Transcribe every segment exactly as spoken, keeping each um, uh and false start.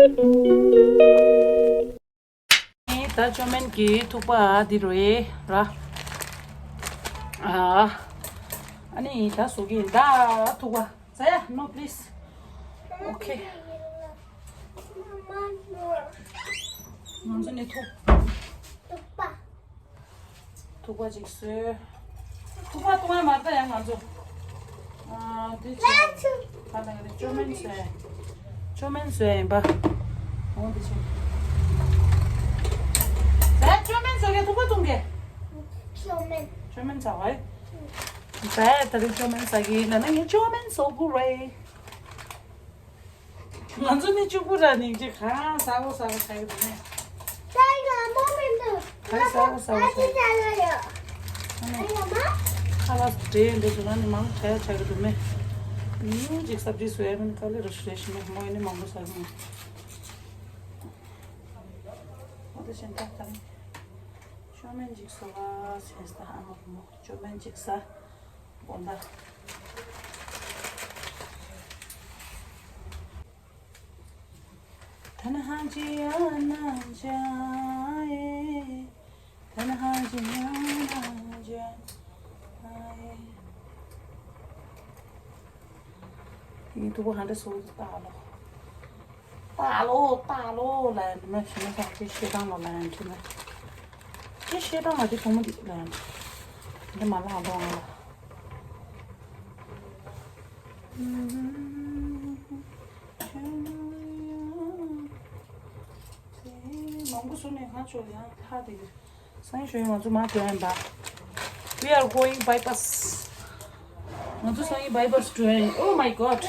ད་ཅོ་མན་གྱི་ཐུག་པ་འདི་རེད་ར། ཨ། ཨ་ནི་ད་བཟོ་གི་ཡིན་ད་ཐུག་པ། ཟ་ཡ། No, please. Okay. ང་ཚོ་ནི་ཐུག་ཐུག་པ་ཅིག་བཟོས། ཐུག་པ་བཏུང་ཡ་མ་རེད་ད་ཡང་ང་ཚོ། ཨ། དེ་ཅི། ད་ལྟ་ང་ཚོ་ཅོ་མན་བཟོས། ཅོ་མན་བཟོས་ཡིན་པ། འོ་དེ་ཅི། ད་ཅོ་མན་བཟོ་གི་ཐུག་པ་བཏུང་གི་ཅོ་མན། ཅོ་མན་ཟ་བ་ཡི། ད་ད་རེས་ཅོ་མན་ཟ་གི་ཡིན་ལབ་ན་ངས་ཅོ་མན་བཟོ་དགོས་རེད། ང་ཚོ་ནི་གཅིག་པུ་ར་ནི་ཅིག་གང་ཟ་བོ་ཟ་བོ་ཆགས་ཀྱི་འདུག་ནས། ད་ཡང་མོ་མི་འདུག་གང་ཟ་བོ་ཟ་བོ་ཆགས་ཀྱི་འདུག་ཨ་ཡ་མ། ཁ་ལག་འདྲེས་འདྲེས་བཟོ་ན་ནི་མང་དྲགས་ཆགས་ཀྱི་འདུག་མེ། ཉུང་ཅིག་སབ་ཇི་བཟོ་ཡ་མིན་དཀའ་ལས་རུ་ཞུ་རེ་ཞིག་མེད་མོ་ཡིན་ནི་མང་པོ་ཟ་གི་མེད། ཨོ་ད་གཞན་དག་ད་ནི་ཅོ་མན་ཅིག་བཟོ་བ་ཟེར་ད་ཨ་མ་བུ་མོ་ཅོ་མན་ཅིག་ཟ། དགོངས་དག་ཡིན་ཐུ་བོ་ཧ་འདྲ་སོ་ཏག་ལོ། ཏག་ལོ་ཏག་ལོ་ལ་ཡང་མ་ཤི་ན་ས་ཅི་ཤེས་དང་ལོ་ལ་ཡང་ཁྲི་མ། ཅི་ཤེས་དང་ལ་དེ་གོང་མོ་དེ་ལ་ཡང་ཁྲི། འདི་མ་ལ་ལོ་ང་ལ། མང་པོ་སོང་ནས་ཁ་ཕྱོགས་ཡང་ཐག་དེ་གི། སང་ཉིན་ཞོགས་ང་ཚོ་མར་འགྲོ་ཡིན་པ། We are going bypass. ང་ཚོ་སང་ཉིན་bypass འགྲོ་ཡིན། Oh my god.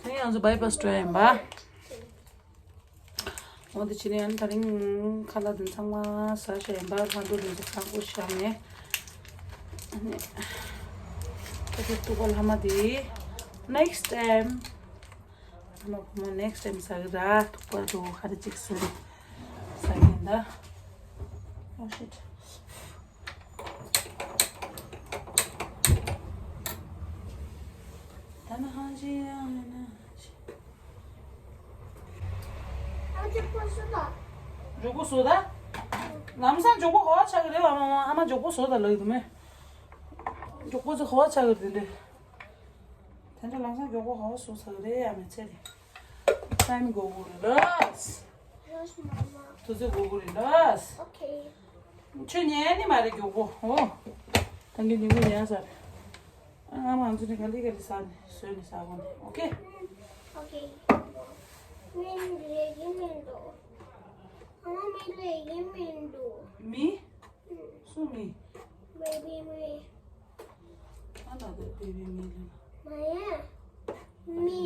སང་ཉིན་ང་ཚོ་bypass འགྲོ་ཡིན་པ། འོ་དེ་ཕྱི་ནས་ཡང་ད་རིང་ཁ་ལག་དེ་ཚང་མ་ཟ་བྱས་ཡིན་པ། ལྷ་འདུལ་དེ་ཚོ་ཚང་པོ་བཞག་ནས། ཨ་ནི། ད་དེ་ཐུག་པ་ལྷག་མ་དེ། Next time. ཨ་མ་བུ་མོ་next time ཟ་གི་ར། ཐུག་པ་དུ་ཧ་རི་ཅིག་སུ་རི་ཟ་གི་ཡིན་ད། Oh shit. ད་ན་ཧ་ཅི་ཡང་ན་ཅི། ཨ་ཅི་པོ་སུ་ད། མགྱོགས་པོ་བཟོ་ད། ལམ་སང་མགྱོགས་པོ་ག་བ་ཆགས་ཀྱི་རེད་བ། མ་མ་ཨ་མ་མགྱོགས་པོ་བཟོ་ད་ལབ་ཀྱི་འདུག་མེ། མགྱོགས་པོ་ཚོ་ག་བ་ཆགས་ཀྱི་རེད་འདི། དེ་འདྲ་ལམ་སང་མགྱོགས་པོ་ག་བ་བཟོ་ཚར་གི་རེད་ཡ་མེ་ཚེ་རེད། Time go go རེད་ལགས། Yes, mama. དུས་ཚོད་go go རེད་ལགས། Okay. ཁྱོད་ཉལ་ནི་མ་རེད་མགྱོགས་པོ། འོ། ད་ངས་ཉིན་གུང་ཉལ་ཚར། ཨ་མ་ང་ཚོ་ནི་ག་ལེ་ག་ལེ་ཟ་ནི་བཟོས་ནི་ཟ་དགོས་ནི། Okay. Okay. མི་རེ་གི་མི་འདུག་ཨ་མ་མི་རེ་གི་མི་འདུག་མི། སུ་མི། Baby me. ཨ་ན་དེ་baby me ལ། མ་ཡ། མི།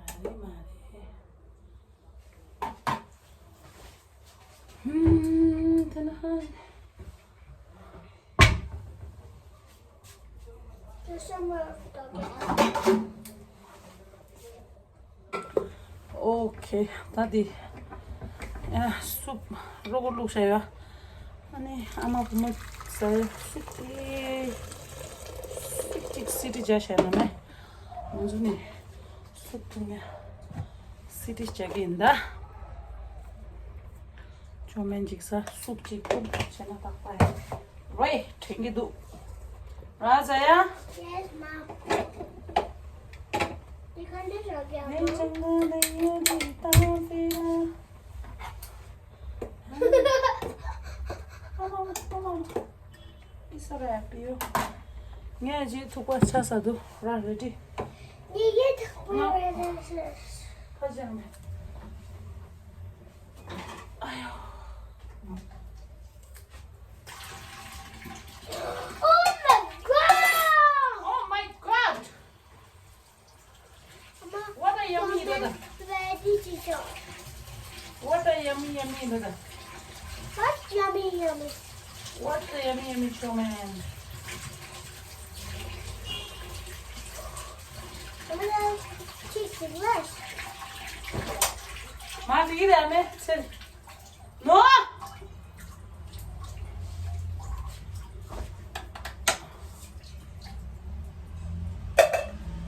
ཧ་རེ་མ་རེ། ཧུམ། དེ་ན་ཧ་རེ། དེ་ས་མ་ར་ཏོ་གེ། ཨོ་ཁེ། ད་འདི། ཨ། སུབ་རོ་གོ་བླུགས་བྱས་ཡོད། ཨ་ནི་ཨ་མ་བུ་མོ་ཟ་ཡ་སུབ་དེ། སུབ་ཅིག་སི་ཏི་བྱས་བྱས་ན་མེ། ང་ཚོ་ནི་སུབ་འཐུང་ཡ་སི་ཏི་བྱས་ཀྱི་ཡིན་ད། ཅོ་མན་ཅིག་ཟ། སུབ་ཅིག་འཐུང་བྱས་ན་ཏག་ཏག་ཡ། རེད། དྲན་གྱི་འདུག་ར་ཟ་ཡ། Yes, mom. You can do your job, mom. Come on, come on. It's alright, Bill. ངས་ཅིག་ཐུག་པ་ཆ་ས་འདུག་ར་ready. You get ཐུག་པ་ready. ཕ་ཅང་མེད། Oh my god! Oh my god! What a yummy, Dada. What a yummy, yummy, Dada. What yummy, yummy? What a yummy, yummy, chow mein. I'm gonna take the rest. Ma, do you hear me? Sit. No!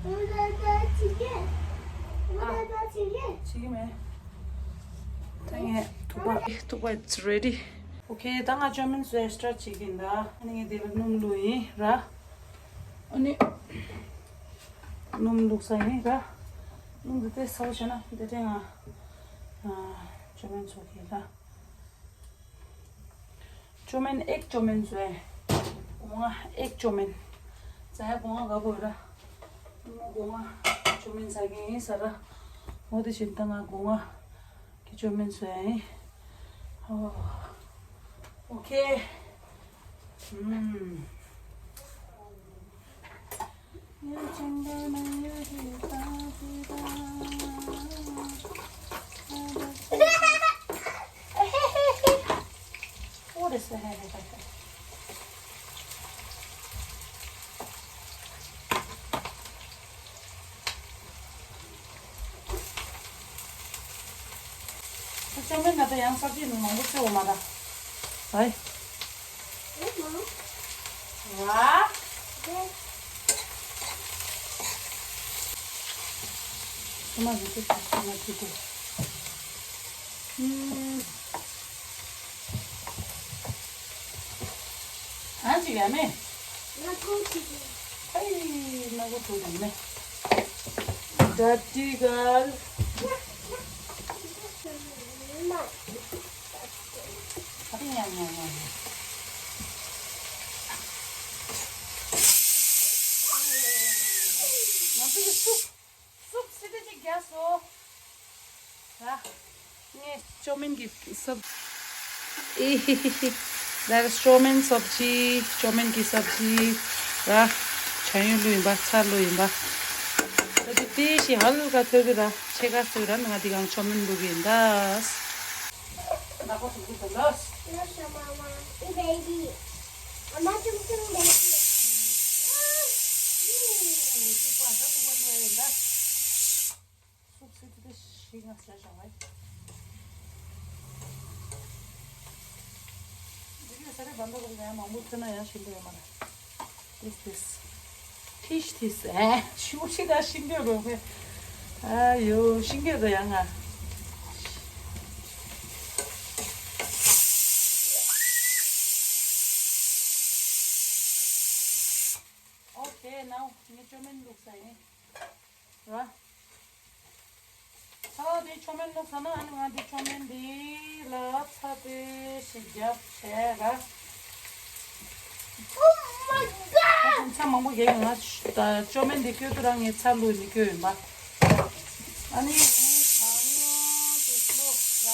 What about today? What about བྱེད་ཀྱི་མེད། ད་ངས་ཐུག་པ་ཐུག་པ it's ready. Okay, ད་ང་ཅོ་མིན་སུ་ཨེག་སི་ཊ་ར་བྱེད་ཀྱི་ཡིན་ད། ཨ་ནི་ངས་དེ་ལ་སྣུམ་བླུགས་ཡིན་ར། ཨ་ནི་སྣུམ་བླུགས་ས་ཡིན་ར། སྣུམ་འདི་ཏོག་ཙམ་བྱས་ན་འདི་འདྲས་ང་ཅོ་མིན་བཟོ་གི་ཡིན་ར། ཅོ་མིན་ཨེག་ཅོ་མིན་བཟོས། སྒོ་ང་ཨེག་ཅོ་མིན། ཟ་ཡ་སྒོ་ང་དགའ་པོ་ཡོད་ར། སྒོ་ང་ཅོ་མིན་ཟ་གི་ཡིན་ཟ་ར། འོ་དེ་བཞིན་ད་ང་སྒོ་ང་གི་ཅོ་མིན་བཟོས་ཡིན། ཨོ། ཨོ་ཁེ། ཨུམ། ཅོ་མིན་ན་ད་ཡང་སབ་ཇི་ནང་མང་པོ་བཙལ་བ་མ་ར། ཨའི། ར། ཐ་མ་ཟིག་ཏུ་ཐ་མ་ཅི་ཏུ། ཨུམ། ཨ་ཅི་ཡ་མེ། ང་ཀོ་ཅི་ཏུ། ཨའི། ང་ཀོ་ཏུ་དང་མེ། Dirty girl. ང་ཚོ་གི་སུབ། སུབ་སི་ཏི་ཅིག་རྒྱག་སོ། ཨ། ངས་ཅོ་མིན་གྱི་སབ། ཨི་ཧི་ཧི་ཧི། ད་ཅོ་མིན་སབ་ཅི། ཅོ་མིན་གྱི་སབ་ཅི། ར། ཆ་ཡུན་བླུགས་ཡིན་པ། ཚྭ་བླུགས་ཡིན་པ། ད་དེ་ཏི་ཤི་ཧལ་ག་ཐོད་པི་ར། ཕྱེད་ཀ་ཚོད་ར་ང་དེ་གང་ཅོ་མིན་བླུགས་ཡིན་ད། ནག་པོ་ཐུག་གི་འདུག་ལགས། Yes, Mama. Baby. Mama, tum tum baby. ཐུག་པ་ད་ཐུག་པ་བླུགས་ཡིན་ད། སུབ་སི་ཏི་ཏི་ཤི་ང་ཟ་བཞག་བས། འདི་གའི་ས་རེ་བན་ད་གོ་ཡང་མང་པོ་ཐོན་ན་ཡང་ཤི་འདོད་ཡོད་མ་རེད། This, this. ཐིས་ཐིས། ཨེ། ཤུ་ཤི་ད་ཤི་འདོད་རོ་ཧེ། ཨ་ཡོ་ཤི་འདོད་རོ་ཡང་ང་། Okay, now ངས་ཅོ་མིན་བླུགས་ས་ཡིན། ར། ཚྭ་དེ་ཅོ་མིན་བླུགས་ས་ན་ཨ་ནི་ང་དེ་ཅོ་མིན་དེ་ལ་ཚྭ་དེ་ཞིག་རྒྱབ་བྱས་ར། Oh my god! ཚྭ་མང་པོ་རྒྱག་ང་ད་ཅོ་མིན་དེ་སྐྱོ་དུ་ར་ངས་ཚྭ་བླུགས་ནས་སྐྱོ་ཡིན་པ། ཨ་ནི་ངས་གང་དེ་བླུགས་ར།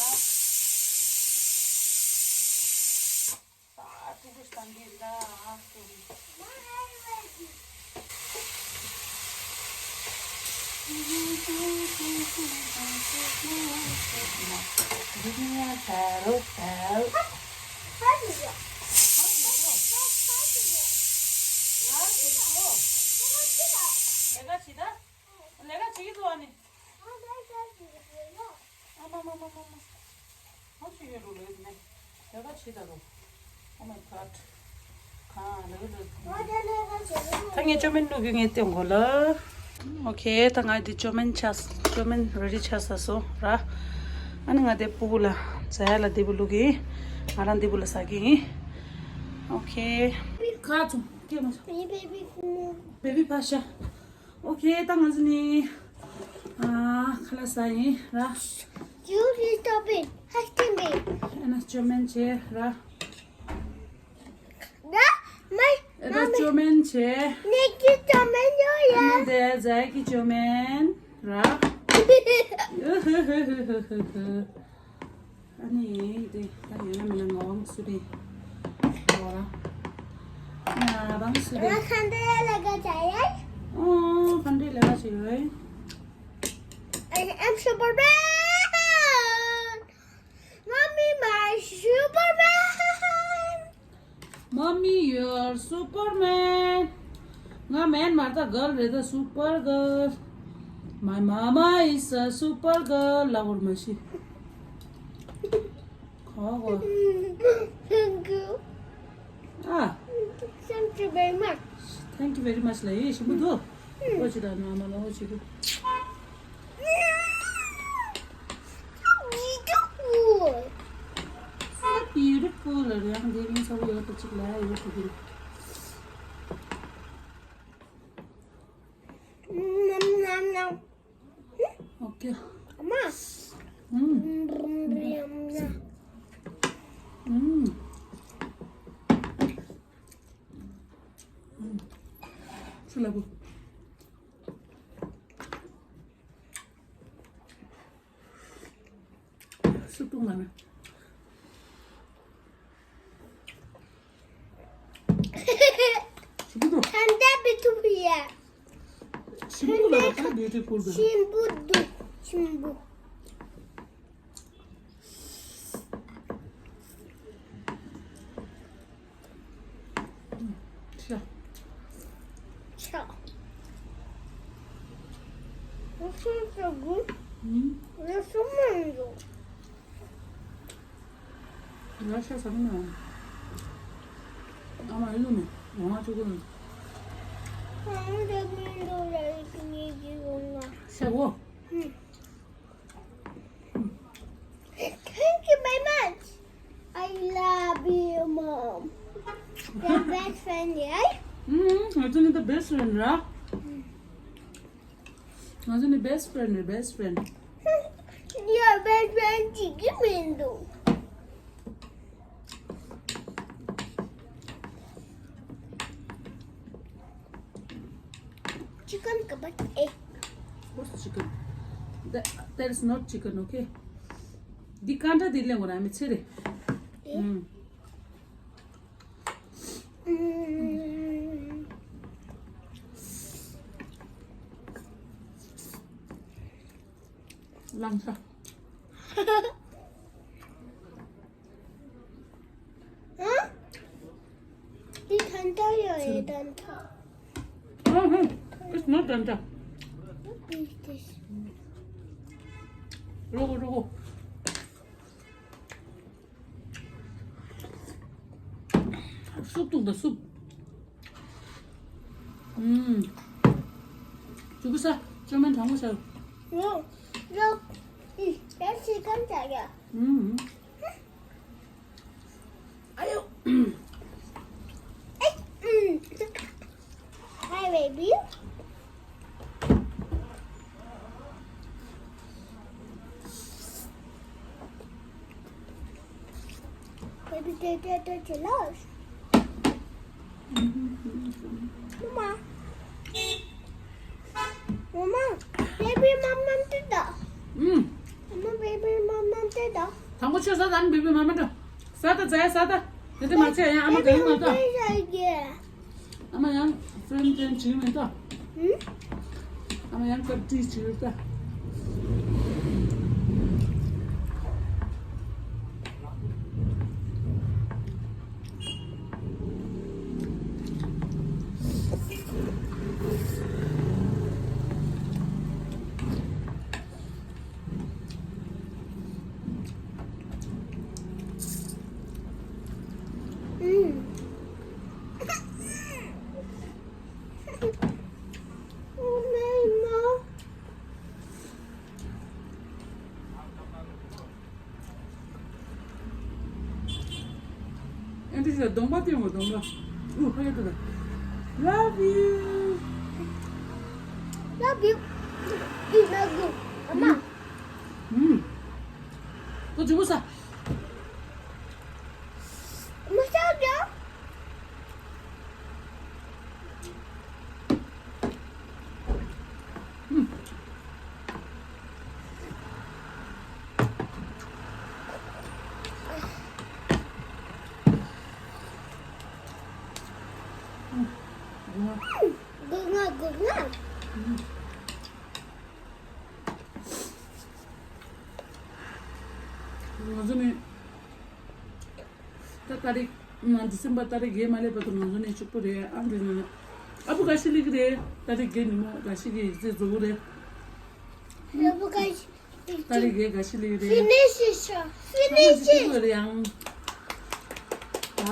ཨ་ཀྲུ་ཀུ་སྟན་གི་ད་ཨ་ཀྲུ་ཀུ། ལས་ཀ་བྱེད་ཀྱི་འདུག་ཨ་ནི། ཨ་མ་མ་མ་མ་མ། ཨ་ཅི་ཡོད་རུ་ལོས་ནས། ལས་ཀ་བྱེད་ད་རུ། Oh my god. གང་ལོས་ལོས། ད་ངས་ཅོ་མིན་བླུགས་ཀྱི་ངས་སྟོན་གོ་ལ། Okay, ད་ང་འདི་ཅོ་མིན་ཆ་ཅོ་མིན་རེ་ཌི་ཆ་ས་སོང་ར། ཨ་ནི་ང་དེ་སྤུ་གུ་ལ་ཛ་ཡ་ལ་འདི་བུ་བླུགས་ཀྱི། ང་རང་འདི་བུ་ལ་ཟ་གི་ཡིན། Okay. ག་ཚོད་སྐྱེས་མ་སོང་། Baby, baby. Baby ཕ་ཤ། Okay, ད་ང་ཚོ་ནི། ཨ། ཁ་ལག་ཟ་ཡིན་ར། You is stopping. Husband. ཨ་ནི་ཅོ་མིན་བྱེད་ར། ར། མ། ཨ་ནི་ཅོ་མིན་བྱེད། ནེ་ཀི་ཅོ་མིན་ཡོད་ཡ། ཨ་ནི་དེ་ཛའི་ཀི་ཅོ་མིན་ར། ཨ་ནི་དེ་ད་ཡོད་ན་མིན་ན་ངག་དབང་སུ་རེད། ངག་དབང་སུ་རེད། ང་ག་འདྲའི་ལས་ཀ་བྱ་ཡ། ཨོ། ག་འདྲའི་ལས་ཀ་བྱེད་ཡོད། I am Superman. Mommy, my Superman. Mommy, you're Superman. ང་མེན་མ་རེད་ད། གརལ་རེད་ད། Super girl. My mama is a super girl. ལབ་བར་མ་ཤི། ག་བ། Thank you. ཨ། Thank you very much. Thank you very much ལ་ཡེ་ཞིམ་པོ་འདུག་ཨོ་ཅི་ད་ན་མ་ལ་ཨོ་ཅི་འདུག་རེད། ཡང་འདི་ཡིན་ཚ་བོ་ཡོད་དུ་ཅིག་ལ་ཡོད་དུ་གི། ནམ་ནམ་ནམ། ཨོ་ཀེ། ཨ་མ། ཨུམ། ཨུམ། ཨུམ། ཆུ་ལ་བུ། སུ་ཏུ་མ་ན། ཞིམ་པོ་འདུག་ཐན་ད་བི་ཐུ་བི་ཡ། ཞིམ་པོ་འདུག་ལ་ཁ་བི་ཐུ་ཕུལ་འདུག་ཞིམ་པོ་འདུག་ཞིམ་པོ། ཤ། ཤ། ང་སོང་ཟ་དགོས། ཨུམ། ང་སོང་མ་འགྲོ། ང་ཤ་ཟ་མི་ཉན། ཨ་མ་ཨེ་ལུ་མེ། ང་ང་ཆོ་གོ་མེ། ང་ང་ཟ་མི་འགྲོ་ར་ཡིག་ཉིད་ཀྱི་ཡོང་ང་། ཤ་བོ། ཨུམ། Thank you very much. I love you, Mom. You're best friend, right? Mm-hmm. Isn't it the best friend, right? Isn't the best friend, the best friend? Your best friend, Chicken Window. Chicken kabat eh. What's chicken? That, that is not chicken, okay? འདི་ཀ་འདྲ་འདི་ལེན་དགོས་ན་མི་ཚེ་རེད། ཨེ། ཨུམ། ཨུམ། ལང་ཚ། ཨ། འདི་ཐན་ཐ་ཡོད་ཡོད་ཐན་ཐ། ཨ་ཧུ། It's not ཐན་ཐ། What is this? རོ་གོ་རོ་གོ། སུབ་འདུག་ད་སུབ། ཨུམ། ཅུ་གུ་ས། ཅོ་མན་དྲང་པོ་ཤར། རོ། རོ། ཨི། ཡ་ཤི་ཁམ་ཆ་ཡ། ཨུམ། ཨ་ཡོ། ཨེ། ཨུམ། Hi, baby. Baby, they, they, they jealous. Mama. Mama, baby, mama, did that. ཨུམ། Mama, baby, mama, did that. དང་པོ་ཆོས་ས་དང་བི་བི་མ་མ་འགྲོ། ས་ད་ཛའི་ས་ད། དེ་དེ་མ་ཆེ་ཡང་ཨ་མ་ག་ཡིན་མ་ད། Baby, ཨ་མ་ཡང་ཕྲེན་ཕྲེན་བྱིན་མེད་ད། ཨུམ། ཨ་མ་ཡང་བཀའ་དྲིན་ཆེ་ད། ཨུམ། ཨེ་འདྲ་ཞིག་གདོང་པ་སྟོན་དགོས་གདོང་པ། ཨུ་ཧ་ཡ་ཏུ་ད། Love you. Love you. You love you. ཨ་མ། ཨུམ། ཁོ་ཅུ་མོ་ས། མ་ཤ་རྒྱ། ང་ཚོ་ནི། ད་ཏ་རིག་ན་ཌི་སེམ་བར་ཏ་རིག་བརྒྱད་མ་སླེབས་བར་དུ་ང་ཚོ་ནི་ཕྱུག་པོ་རེད། ཨ་འདི་ན་ཨ་བུ་ག་ཤི་ལི་གི་རེད། ཏ་རིག་བརྒྱད་ཉིན་མོ་ག་ཤི་གི་ཡིག་ཚད་རྫོགས་རེད། ཨ་བུ་ག་ཤི་ཏ་རིག་བརྒྱད་ག་ཤི་ལི་གི་རེད། Finish ཤ་ཨ་མ་ཤི་ཤི་ཤི་གི་རེད་ཡང་།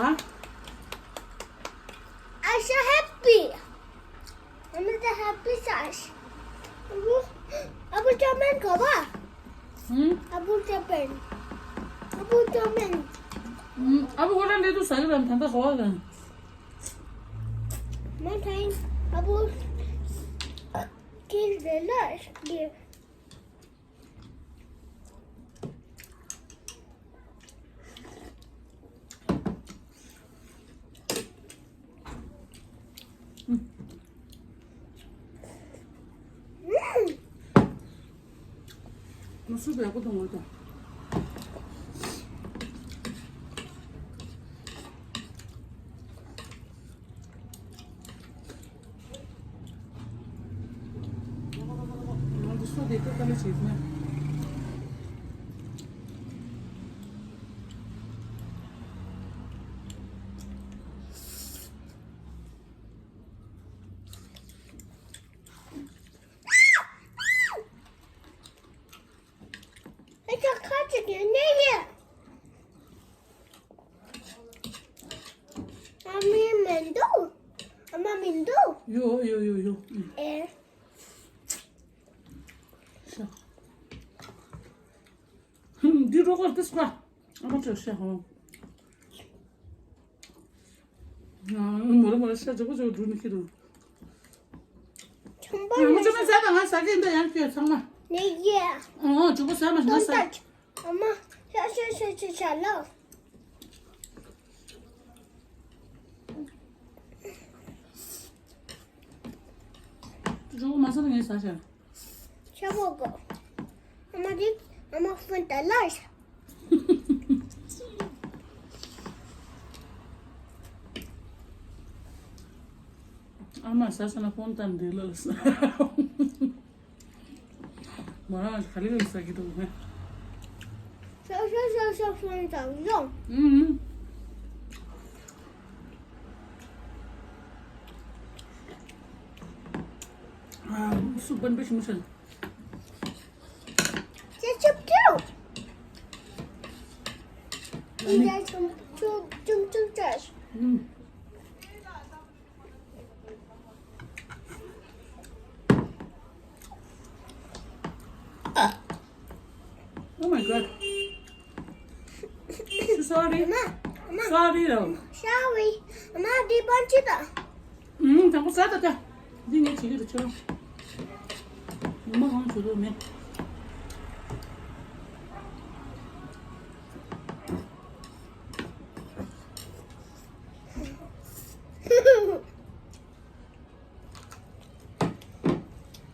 ཨ། I so happy. I'm the happy size. Abu, Abu Chairman, come on. ཧུམ། Abu Chairman. Abu Chairman. ཨ་བུ་ཁོ་རང་ལས་དུ་ཟ་གི་རང་ད་ལྟ་གོ་བ་རང་། མ་ཐེངས་ཨ་བུ་ཁྱེད་ལས་ལ་ཡེ། ང་སུ་བས་པོ་དང་ང་དང་། ང་ཚོ་སོ་དེ་ཏོག་ཙམ་ལ་བྱེད་ན། ཨེ་ཁ་ཁ་ཅིག་ཡོད་ནི་ཡིན། ཨ་མའི་མི་འདུག་ཨ་མ་མི་འདུག་ཡོ་ཡོ་ཡོ་ཡོ། ཨེ། ཤ། འདི་རོགས་ཀར་ཏིས་པ། ཨ་མ་ཅོ་ཤ་ཧོ། མོ་ར་མོ་ར་ཤ་ཇོ་གོ་ཇོ་གོ་འགྲོ་ནི་ཁྱེད་རང་། ཆུང་པ་ཡང་མོ་ཅོ་མ་ཟ་དང་ང་ཟ་གི་འདི་ཡང་ཁྱོད་ཚང་མ། ནི་ཡེ། ཨོ་ཇོ་གོ་ཟ་མ་ང་ཟ། ཨ་མ་ཤ་ཤ་ཤ་ཤ་ཤ་ལོ། ཇོ་གོ་མ་ཟ་ན་ངས་ཟ་ཤ། ཤ་མོ་གོ། ཨ་མ་དེ་ཨ་མ་ཕོན་ད་ལ་ཤ། ཨ་མ་ཟ་ས་ན་ཕོན་ད་འདི་ལ་ཟ། མོ་རང་ག་ལེ་ལ་ཟ་གི་འདུག་ནས། ཤ་ཤ་ཤ་ཤ་ཕོན་ད་ཡོང་། ཨུམ། ཨ་སུ་བན་པེ་ཤི་མི་ཤན། ཅེ་ཅུབ་ཅུབ། ཨུམ། ཅུབ་ཅུབ་ཅུབ་ཅུབ། ཨུམ། Oh my god. Sorry. Sorry. ཨ་མ། ཨ་མ། Sorry. ཨ་མ་འདི་པན་ཅི་ད། ཨུམ། དང་པོ་ཟ་ད་ད། འདི་ངས་བྱེད་ཀྱི་རེད་ཁྱོད། ངོ་མ་གང་བྱེད་ལོ་མེད།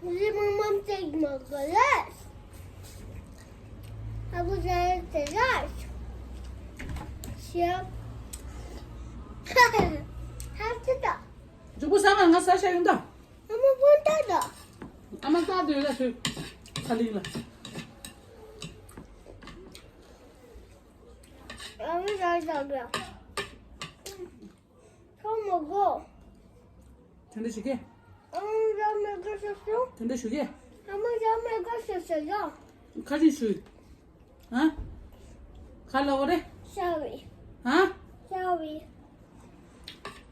Limon take my glass. I was at the last. Shop. How to do? ཇོ་བོ་ཟ་མ་ང་ཟ་ཤ་ཡོང་ད། ཨ་མ་བོན་ཏ་ད། ཨ་མ་ཟ་དུས་ལ་ཤོད། ཁ་ལིང་ལ། ཨ་མ་ཟ་ཟ་ག་ཁོ་མོ་གོ། དེ་འདྲ་ཞུ་གེ། ཨ་མ་ཟ་མེད་ག་ཤོད་ཤོད། དེ་འདྲ་ཞུ་གེ། ཨ་མ་ཟ་མེད་ག་ཤོད་ཤོད་ཡ། ཁ་ཅིག་ཞུ། ཧ། ཁ་ལ་འོ་རེ། ཤ་བི། ཧ། ཤ་བི།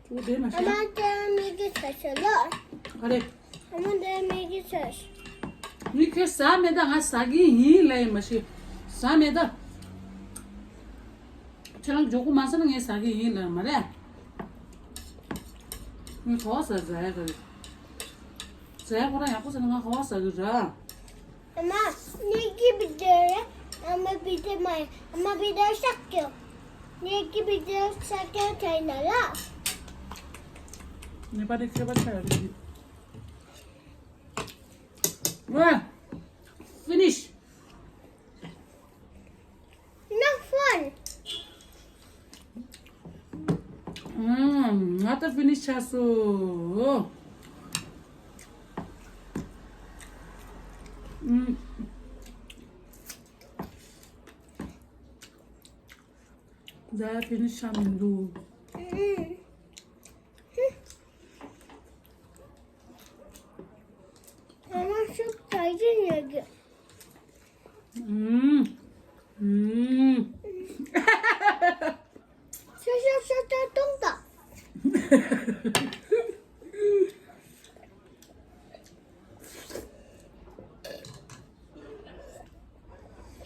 ཁྱོད་དེ་མ་ཤ། ཨ་མ་དེ་མི་གི་ཤ་ཤ་ལ། ཨ་རེ། ཨ་མ་དེ་མི་གི་ཤ་ཤ། མི་ཁྱོད་ཟ་མེད་ད་ང་ཟ་གི་ཡིན་ལབ་ཡིན་མ་ཤི། ཟ་མེད་ད། ཁྱེད་རང་མགྱོགས་པོ་མ་ཟ་ན་ངས་ཟ་གི་ཡིན་ལབ་མ་རེད། ངས་གོ་ཟ་ཟ་ཡ་ག་རེད། ཟ་ཡ་ཁོ་རང་ཡག་པོ་ཟ་ན་ང་གོ་ཟ་གི་ར། ཨ་མ། ནི་གི་བི་དེ་རེད། ཨ་མ་བི་དེ་མ་ཡིན། ཨ་མ་བི་དེ་ཤག་ཀྱོ། ནི་གི་བི་དེ་ཤག་ཀྱོ་ཁྱེད་ན་ལ། ནི་པ་དེ་ཁྱད་པར་ཆ་ཡོད་རེད། ཝ། ཕི་ནིཤ། Not fun. ཨམ། ང་ད་ཕི་ནིཤ་ཆགས་སོང་། ཨམ། ད་ཕི་ནིཤ་ཆགས་མི་འདུག་ཨམ། ཨ་མ་སུབ་ད་ཡིན་ཡོད་གི། ཨུམ། ཨུམ། ཤ་ཤ་ཤ་ཤ་གཏོང་དང་།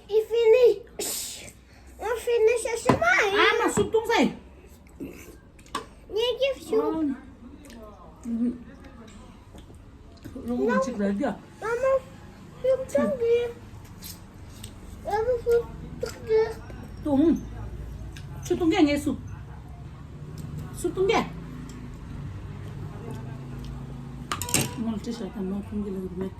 ཨི་ཕི་ནི། ཨ་ཕི་ནི་ཤ་ཤ་མ་ཡིན། ཨ་མ་སུ་ ར་རྒྱ། ཨ་མ། ཤུགས་ཆང་གི། ཨ་མ་ཤུགས་ཆང་གི། ཏུང་། ཆུ་བཏུང་གས་ངས་སུ། སུ་བཏུང་གས། མོལ་ཏི་ཤ་དང་མོལ་ཁུང་གི་ལུགས་མེད།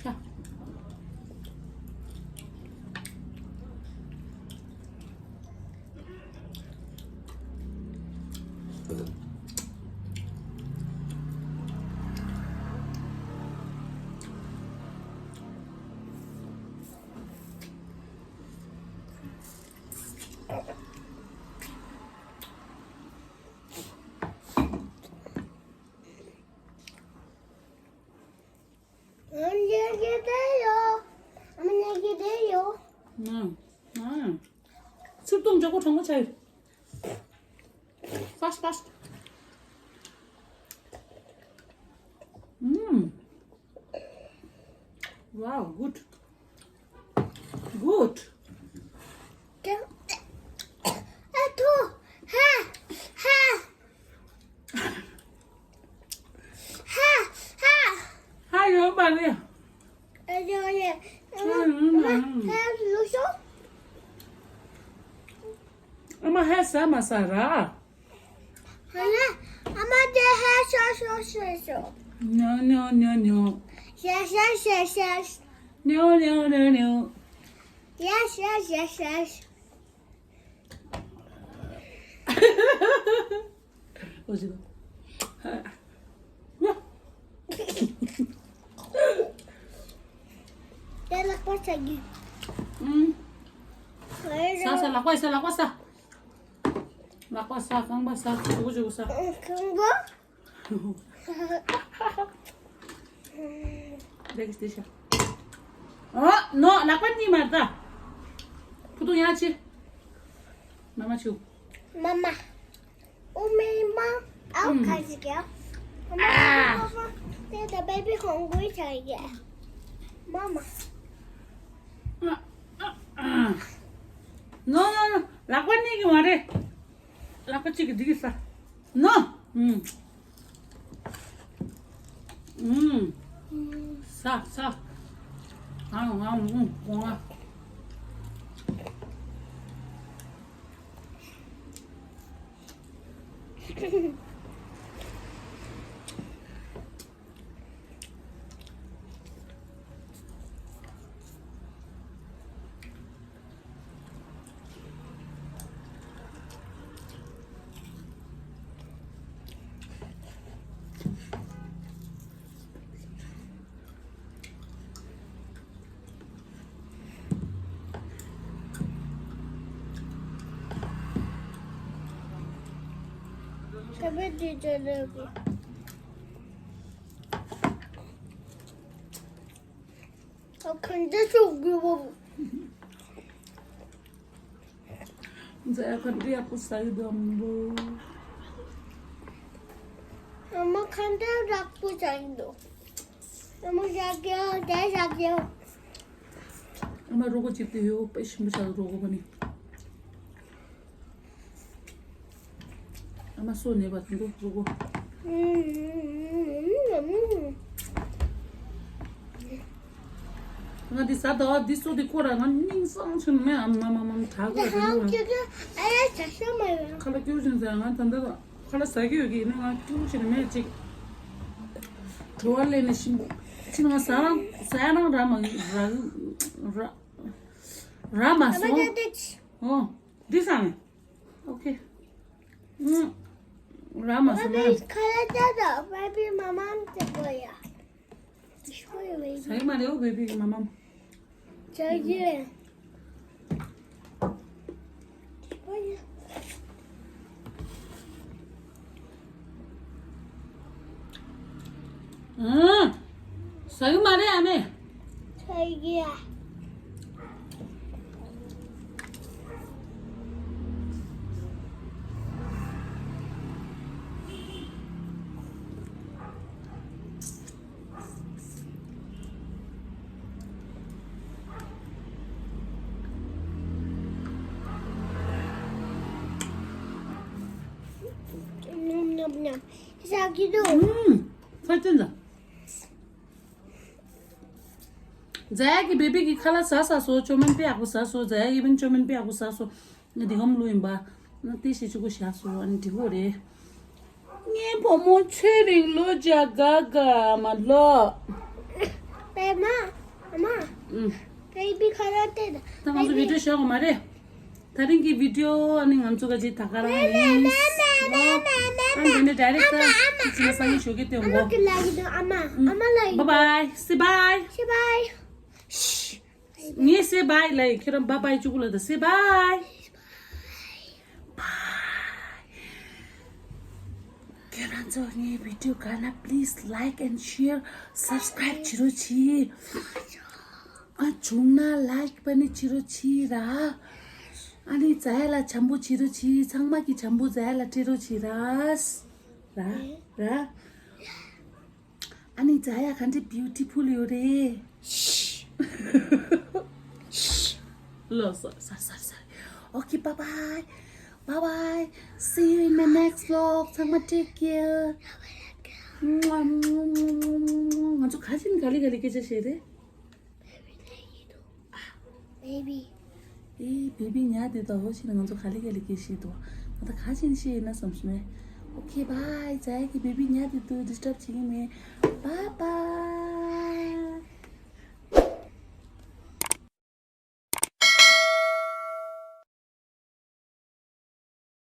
ཤ། ཨ་མ་ཉལ་གི་བསྡད་ཡོད། ཨ་མ་ཉལ་གི་བསྡད་ཡོད། ཨ། ཨ། ཚུར་གཏོང་འཇོག་གོ་དྲང་པོ་ཆགས་ཡོད། Fast, fast. Mm. Wow, good. Good. ཨ་ཐུ། ཧ། ཧ། ཧ། ཧ། ཧ་ཡོད་པ་རེད། ཨ་ཡོད་རེད། ཨ་མ། ཧ་ལུག་ཤོག་ཨ་མ་ཧ་ཟ་མ་ཟ་ར། ཨ་མ། ཨ་མ་དེ་ཧ་ཤོག་ཤོག་ཤོག་ཤོག No, no, no, no. ཤ་ཤ་ཤ་ཤ། No, no, no, no. ཤ་ཤ་ཤ་ཤ། ཨོ་ཟི་གོ། དེ་ལག་པ་ཟ་རྒྱུ། ཨུམ། ཟ་ཟ། ལག་པ་ཟ། ལག་པ་ཟ། ལག་པ་ཟ། རྐང་པ་ཟ། ཆུ་བོ་ཆུ་བོ་ཟ། རྐང་པ། འདི་གི་སྟེ་ཤ། ཨ་ནོ། ལག་པ་གཉིས་མ་ད། ཕུ་ཏུ་ཡང་ཆི། མ་མ་ཆུ། མ་མ། ཨོ་མེ་མ། ཨའོ། ཨུམ། ཁ་ཅིག་ཡ། ཨ། དེ་ད་བེ་བི་ཧོང་གུའི་ཆ་ཡ། མ་མ། ནོ་ནོ་ནོ། ལག་པ་གཉིས་ཀྱི་མ་རེད། ལག་པ་གཅིག་གིས་འདི་གིས་ཟ། ནོ། ཨུམ། ཨུམ། ཟ་ཟ། ཨང་ཨང་ཨུམ་ཀོང་ཨ། ཁ་བའི་དུས་ཚོད་ལོས་དགོས། ཨ། གང་འདྲ་ཞིག་དགོས་པ། ཛ་ག་འདྲ་ཡག་པོ་ཟ་ཡི་འདུག་ཨ་མ་ལོ། ཨ་མ་གང་འདྲ་ཡག་པོ་ཟ་ཡི་འདུག་ཨ་མ་ཟ་གི་ཡོད། དེ་ཟ་གི་ཡོད། ཨ་མ་རོ་གོ་ཅིག་དེ་ཡོད་པ་ཞིམ་པོ་ཆགས། རོ་གོ་པ་ནི། ཨ་མ་སོ་ནས་པ་དུ་རུ་གོ། ང་འདི་ཟ་ད་བ་འདི་སོ་འདི་ཁོ་ར་ང་སྙིང་སང་ཆུན་མེ། ཨ་མ་མ་མ་མ་དྲག་གི་ར། ཨ་ཡ་ཆ་ཤ་མ་ཡོད། ཁ་ལ་སྐྱུར་ཆུན་ཟ། ང་ད་ལྟ་ཁ་ལ་ཟ་གི་ཡོད་གི་ནི་ང་སྐྱུར་ཆུན་མེ་ཅིག་བྲོ་བ་ལེན་ནས་ཤིང་ཆུན་ང་ཟ་རང་ཟ་རང་ར་མ་ར་ར་མ་སོང་། ཨོ། འདི་ཟ་ནས། ཨོ་ཁེ། ཨུམ། ར་མ་སོང་ན། Baby, ཁ་ལ་ད་ད། Baby, མ་མ་ཟེར་གོ་ཡ། ཤོ་ཡ་baby། ཟ་གི་མ་རེད་ཨོ་baby གི་མ་མ། ཟ་གི་རེད། ཤོ་ཡ། ཨང་། ཟ་གི་མ་རེད་ཨ་མས། ཟ་གི་ཡ། ཟ་གི་འདུག་ཨུམ། ས་ཅན་ཟ། ཛ་ཡ་གི་བེ་བི་གི་ཁ་ལག་ཟ་ཟ་སོ། ཅོ་མན་པེ་ཨ་ཁུ་ཟ་སོ། ཛ་ཡ་གི་བིན་ཅོ་མན་པེ་ཨ་ཁུ་ཟ་སོ། ང་འདི་གམ་ལུ་ཡིན་པ། ང་ཏི་ཤི་ཆུ་གུ་ཤ་སོ། ཨ་ནི་འདི་གོ་རེད། ངའི་བུ་མོ་ཆོས་རིང་ལོ་བརྒྱ་དགའ་དགའ་མ་ལོ། པད་མ། ཨ་མ། ཨུམ། བེ་བི་ཁ་ལག་སྟེར་ད། ད་ང་ཚོ་བི་ཌི་ཡོ་ཤོར་གི་མ་རེད། ད་རིང་གི་བི་ཌི་ཡོ་ཨ་ནི་ང་ཚོ་ག་ཅིག་ད་ག་རང་ཡིན། ཨ་ནི་འདི་ནས་ཌའི་རེག་ཊར་ཅི་ཅི་ན་སང་ཉིན་ཞོགས་ཀས་སྟོན་གོ། ཨ་མ་ལ་ཡིན་ཨ་མ། ཨ་མ་ལ་ཡིན། Bye bye. Say bye. Say bye. ངས་སེ་བྷའི་ལབ་ཡིན། ཁྱེད་རང་བྷའི་བྷའི་ཅུ་གུ་ལ་ད་སེ་བྷའི། ཁྱེད་རང་ཚོ་ངའི་བི་ཌི་ཡོ་དགའ་ན་please like and share, subscribe བྱེད་རོགས་གྱིས། ཨ་བྱུང་ན་ལའིཀ་པ་ནི་བྱེད་རོགས་གྱིས་ར། ཨ་ནི་ཛ་ཡ་ལ་བྱམས་པོ་བྱེད་རོགས་གྱིས། ཚང་མ་གི་བྱམས་པོ་ཛ་ཡ་ལ་སྤྲད་རོགས་གྱིས་ར། ར་ར། ཨ་ནི་ཛ་ཡ་ག་འདྲ་བིའུ་ཊི་ཕུལ་ཡོད་རེད། ལོ་སོ་སར་སར་སར། Okay, bye bye. Bye bye. See you in my next vlog. ཚང་མ་take care. ང་ཚོ་ག་ཅིན་ག་ལེ་ག་ལེ་སྐད་ཆ་བཤད་རེད། Baby. ཨེ་བེ་བི་ཉལ་བསྡད་དོ། ཧོ་ཕྱིན་ང་ཚོ་ག་ལེ་ག་ལེ་སྐད་བཤད་དོ། ང་ད་ག་ཅིན་བཤད་ཡིན་ན་བསམ་སོང་ངས། Okay, bye. ཛ་ཡ་གི་བེ་བི་ཉལ་བསྡད་དོ། ཌིས་ཊབ་བྱེད་ཀྱི་མེད། Bye bye.